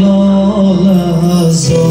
Lolazor.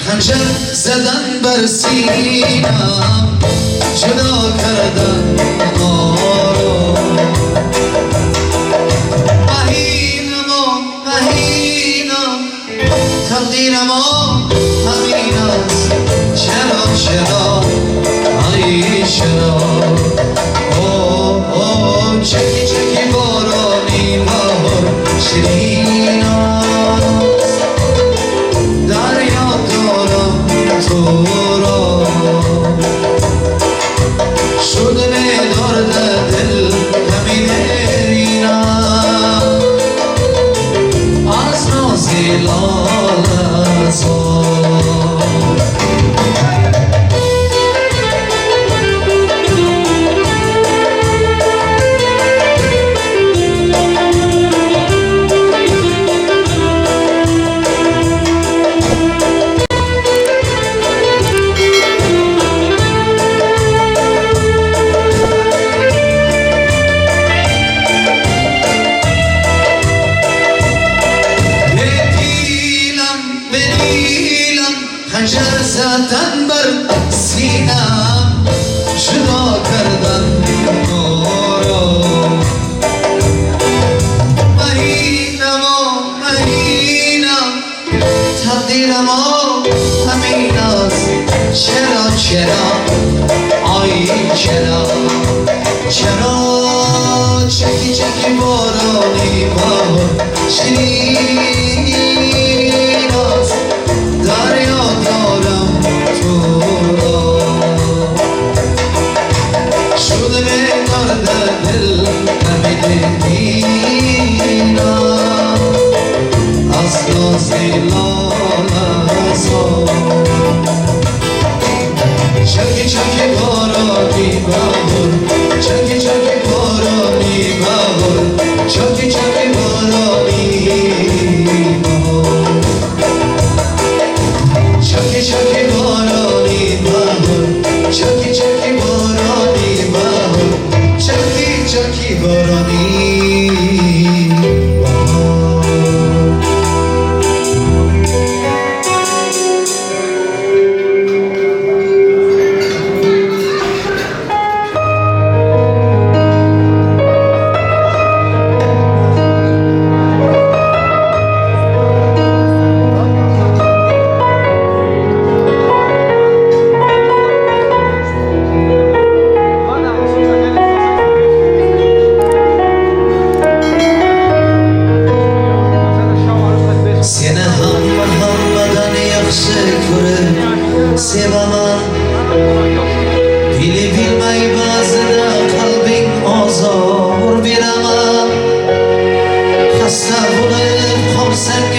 خنجر زدن بر سینم، جدا کردن ما را. مهینم و مهینم، تقدیرم و همین است. چرا چرا ای چرا، او چکی چکی بارانی بهار شیرین است. دریا دارم تو را، شد به درد دل همین اینم از ناز لاله زار. خنجر زدن بر سینم، جدا کردن ما را. مهینم و مهینم، تقدیرم و همین است. چرا چرا آی چرا، چرا چکی چکی بارانی بهار شیرین است. دریا دارم تو را، شد به درد دل همین اینم از ناز لاله زار. چکی چکی بارانی بهار، چکی چکی بارانی بهار، چکی چکی بارانی بهار، چکی چکی بارانی بهار، چکی چکی بارانی بهار، چکی چکی بارانی بهار. Seni hamma hammadan yaxshi ko'rib sevaman. Bilib bilmay ba'zida qalbing ozor beraman. Xasta bo'lib qolsang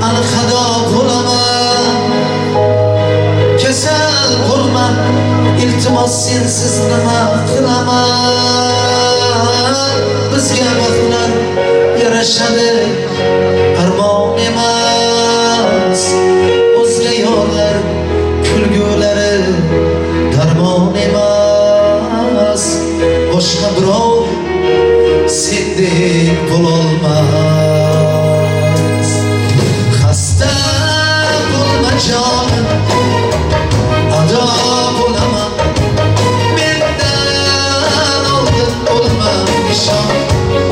alxado bo'laman. Kasal bo'lma, iltimos sensiz nima qilaman? Bizga vaqtlar yarashadi, armon emas. O'zga yorlar kulgulari darmon emas. Boshqa birov sendek bo'lolmas. Xasta bo'lma jonim, ado bo'laman. Mendan oldin o'lma, ishon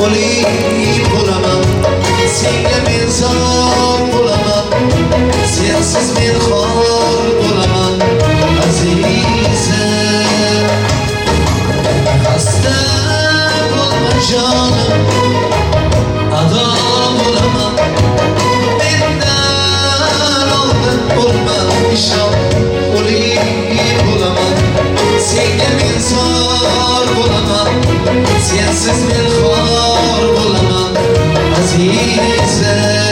o'lik bo'laman. Senga men zor bo'laman, sensiz men xor bo'laman azizim. Xasta bo'lma jonim, ado bo'laman. Mendan oldin o'lma, ishon o'lik bo'laman. Senga men zor bo'laman, sensiz men xor bo'laman azizim.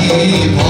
Ғариб.